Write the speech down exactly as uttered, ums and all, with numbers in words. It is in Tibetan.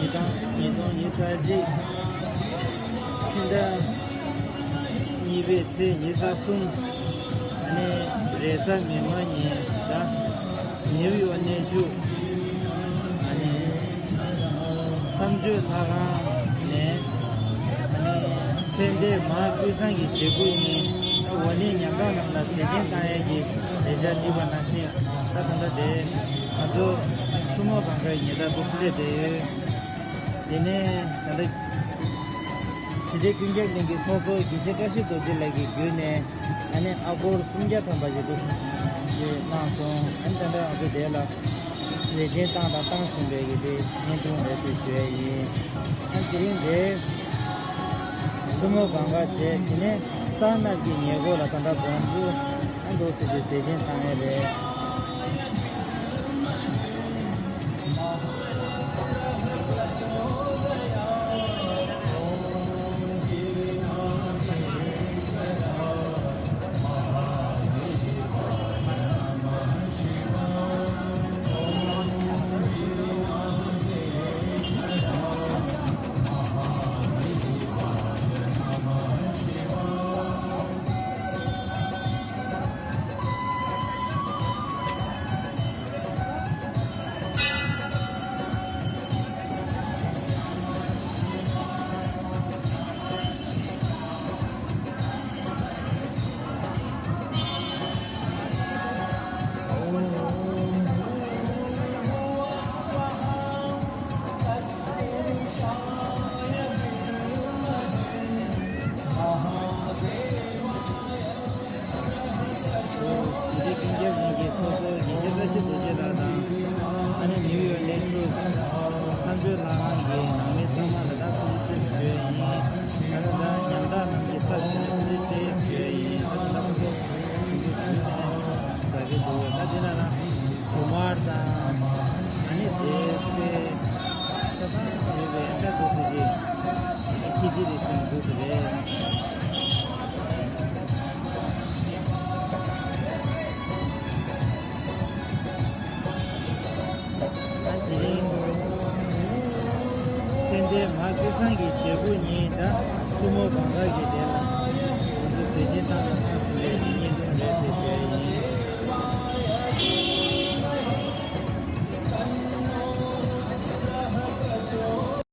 ཉིས་སྟོང་ཉི་ཤུ་རྩ་གཅིག་ཕྱི་ཟླ་གཉིས་པའི་ཚེས་ཉི་ཤུ་རྩ་གསུམ། ཨ་ནི་རེས་གཟའ་མིག་དམར་ཉིན་ད་ནིའུ་ཡོག་གནས་བཞུགས། ཨ་ནི་མཚམས་གཅོད་ལྷ་ཁང་ནས། ཨ་ནི་ཚེ་འདས་མར་ཀུན་བཟང་གི་ཞལ་སྐུ་ཉིན་ད་འོ་ནི་ཉམ་ཐག་རྣམས་ལ་ཟས་སྦྱིན་བཏང་ཡས་ཀྱི་ལས་འཆར་བསྒྲིགས་པ་ནང་བཞིན། ད་ད་ལྟ་དེ་ང་ཚོ་ཆུ་མོ་སྒང་གའི་ཉེ་འདབས་སུ་སླེབས་བསྡད་ཡོད། དེ་ནས་ད་ལྟ་ཞི་བདེ་ཀུན་ཁྱབ་གླིང་གི་ཚོགས་གཙོ་དགེ་བཤེས་བཀྲ་ཤིས་རྡོ་རྗེ་ལགས་ཀྱི་བརྒྱུད་ནས། ཨ་ནི་ཨ་སྒོར་སུམ་བརྒྱ་ཐམ་པ་ཞིག་འདུག་ཅེས་གནང་སོང་། ཨ་ནི་ད་ལྟ་ང་ཚོ་དེ་ལ་ལས་བྱེད་བཏང་དང་བཏང་བཞིན་པའི་གི་དེ་བརྙན་ཐུང་རེད་ཅེས་ཞུ་ཡས་ཡིན། ཨ་དེ་རིང་དེ་ཆུ་མོ་སྒང་ག་བྱས། དེ་ནས་ས་གནག་གི་ཉེ་འཁོར་ལ་ད་ལྟ་དགོང་དྲོ་ཨ་འདུག་ཟེར་གྱི་ཟས་སྦྱིན་བཏང་ཡས་རེད། དེ་རིང་ཀུན་ཁྱབ་གླིང་གི་ཚོགས་གཙོ་དགེ་བཤེས་བཀྲ་ཤིས་རྡོ་རྗེ་ལགས་དང་། ཨ་ནི་ནིའུ་ཡོག་གནས་བཞུགས་མཚམས་གཅོད་ལྷ་ཁང་གི་ནང་མི་ཚང་མ་ལ་ད་ཐུགས་རྗེ་ཆེ་ཞུ་ཡས་ཡིན། ད་ལྟ་ད་ཉམ་ཐག་རྣམས་ཀྱི་ཚབ་བྱས་ནས་ཐུགས་རྗེ་ཆེ་ཞུ་ཡས་ཡིན། ད་ལྟ་ཁོང་ཚོ་ཞུ་ཞུ་བྱས་ནས་ཟ་གི་འདུག་ད་དེ་ན་ན་ཞུ་མར་དང་། ཨ་ནི་དེ་ཚེ་ཆ་ཚང་ཡོད་པའི་ཨ་ད་འདུག་ཟེར་གྱི་ཁྱི་ཁྱི་རེད་ཟེར་འདུག་ཟེར་རེད། ད་དེ་རིང་ཚེ་འདས་མར་ཀུན་བཟང་གི་ཞལ་སྐུ་ཉིན་ད་ཆུ་མོ་སྒང་ག་གི་དེ་ལ་ང་ཚོ་ཟས་སྦྱིན་བཏང་དང་བཏང་བཞིན་པའི་བརྙན་ཐུང་རེད་ཟེར་